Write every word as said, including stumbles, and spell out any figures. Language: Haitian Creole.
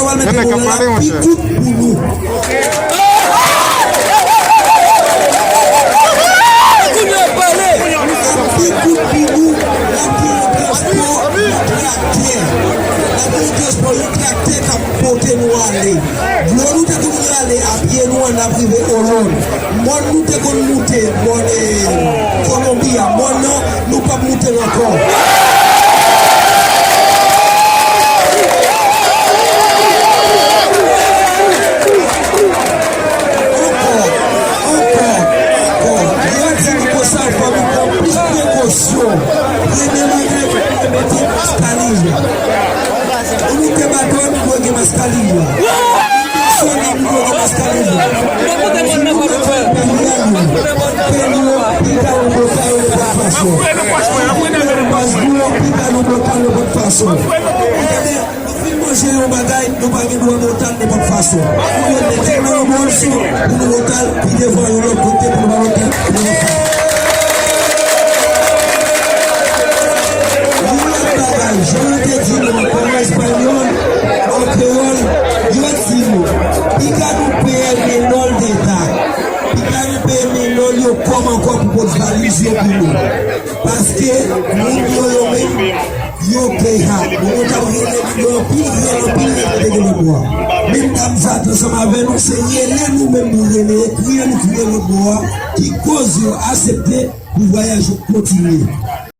yo pral mete moral la pi kout pou nou. Pi kout pou nou, n ap gen yon transpò, yon traktè. N ap gen yon transpò, yon traktè k ap pote nou ale. Dlo nou te konn rale a pye nou an, n ap rive Olòn. Mòn nou te konn moute, mòn, eh, Kolonbi a, mòn nan, nou p ap moute l ankò. Ankò, ankò, ankò. Yo di m konsa, fò nou pran plis prekosyon. Premye bagay, nou dwe mete maskaril. Ou moute bato a, nou dwe gen maskaril. Ou moute sòl la, nou dwe gen maskaril. Si nou mete peyi a nou, peyi yo, pita nou bota yo nenpòt fason. Si nou mete baz nou, pita nou bota nenpòt fason. Ou tande? Nou fin manje yon bagay, nou pa gen dwa bota l nenpòt fason. Fò nou mete nan yon bòl sou pou nou bota l pi devan yon lòt kote pou nou pa bota l pi devan. Yon lòt bagay, jan yo te di nou ankò an espanyòl, an kreyòl, yo di nou, piga nou peye menor de edad, piga nou peye menor yo kòm ankò pou pot valiz yo pou nou. Paske moun yo, yo menm, yo peye. Moun yo t ap rele nou, yo anpil rele, anpil rele te gen lòt bò a. Menm dam sa t ansanm avè nou, se rele nou menm nou rele, kriye nou kriye lòt bò a, ki koz yo aksepte pou vwayaj yo kontinye.